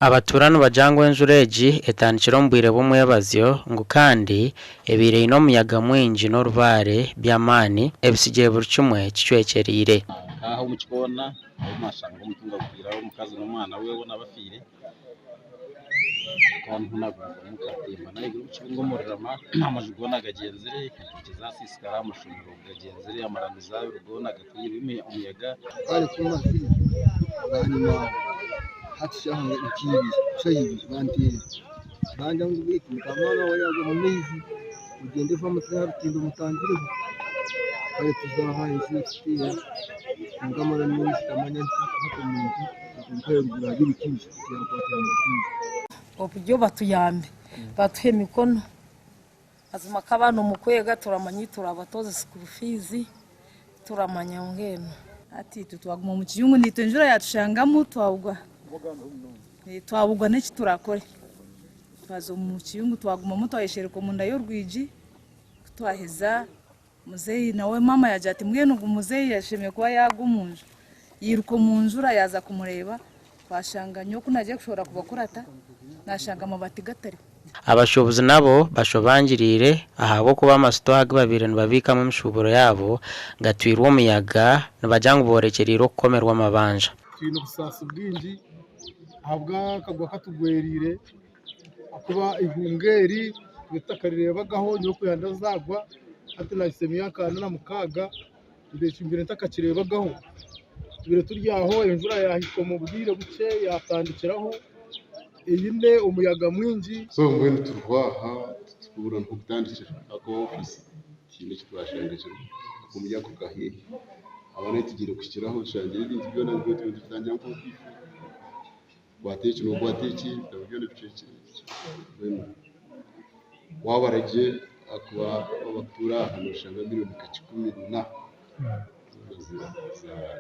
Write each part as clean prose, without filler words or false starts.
Abatuura nibagira ngu enjura egi etandikire omu bwire bw'omwebazyo ngu kandi ebaire eine omuyaga mwingi n'orubaare by'amaani ebitsigire buri kimwe kicwekyereire. Nk'aha omu kikoona ahu mwashanga omutunga gugwire aho omukazi n'omwana we boona bafiire kandi hoona gurugamu gukatemba n'ahaiguru omu kibungo omu rurama amaju goona gagyenzire, entookye zaasiisikara, amashomero gagyenzire, amaramizo abiri goona gatwirwe omuyaga. Kare ku mazire bwanyima hati shaaha nka ibiri shaaha ibiri banteera bangira ngu beitu mukama waawe yaagwa omu maizi ogyende aha rutindo omutangireho. Kare tuza aha ensi tuteera kwonka mara nyowe nkamanya nti hati omuntu ogu aharuguru ahari ebikingi yakwatira omu bikingi. Oburyo batuyambe batuhe emikono. Mazima nk'abaana omu kwega turamanya ei turabatooze school fees turamanya mbwenu. Hati itwe twaguma omu kiyungu naitwe enjura yaatushangamu twabugwa twabugwa n'eki turakore. Twaza omu kiyungu twagumamu twayeshereka omunda y'orwigi ku twaheza muzeeyi nawe maama yaagira ati mbwenu ogu muzeeyi ashemereire kuba yaagwa omu nju. Yairuka omu njura yaaza kumureeba twashanga nyowe ku naagiire kushohora kubakurata naashanga amabaati gatariho. Abashuubuzi nabo bashobangiriire ahabw'okuba amasitooha agu babaire nibabiikamu emishuuburo yaabo gatwirwe omuyaga nibagira ngu boorekyereire okukomerwa amabanja. Twine obusaasi bwingi ahabw'akagwa akatugwereire ahakuba eihunga eri tube tutakarireebagaho nyowe kwiha ndazaarwa hati nahitsya emyaka ana na mukaaga mbaire ntakakireebagaho. Tubaire turi aho enjura yaahika omu bwire bukye yaatandikiraho eine omuyaga mwingi. So mbwenu turiho aha titurikubura n'ah'okutandikira ahakuba ofiisi tihaine eki twashanga kiriho ahabw'omuyaga kuruga haihi. Abaana ahu tugiire kuhikiraho tushangire ebintu byona nitubitangira nk'oku itwe kwata eki nokwata eki ebitabo byona bicwekire mbwenu waabara gye ahakuba abatuura aha noshanga miriyoni nka 14 zoona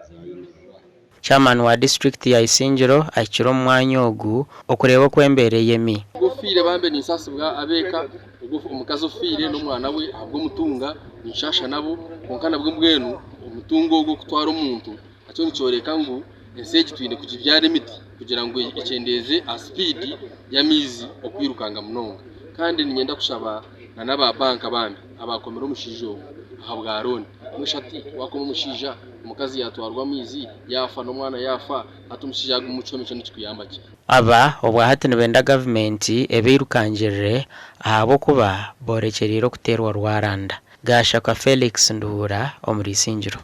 zaayongyerwa. Chairman wa disiturikiti ya Isingiro ahikire omu mwanya ogu okureeba oku embeera eyemi. Ogwo ofiire bambe ninsaasibwa ab'eka, ogwo omukazi ofiire n'omwana we ahabw'omutunga ninshaasha nabo, kwonka nabwo mbwenu omutunga ogwo kutwara omuntu nakyo nikyoreka ngu ensi egi twine kugibyara emiti kugira ngu ekyendeeze aha sipiidi y'amaizi okwirukanga munonga. Kandi niinyenda kushaba na n'aba banka bambi abaakomire omushaija ogu ahabwa looni. Mbwenu shi hati waakoma omushaija omukazi yaatwarwa amaizi yaafa n'omwana yaafa, hati omushaija yaaguma omu kihome ekyo nikikuyamba ki? Aba obwahati nibenda gavumenti ebeirukangirire ahabw'okuba borekyereire okuteerwa rwaranda. Gashakwa Felix Nduhura omuri Isingiro.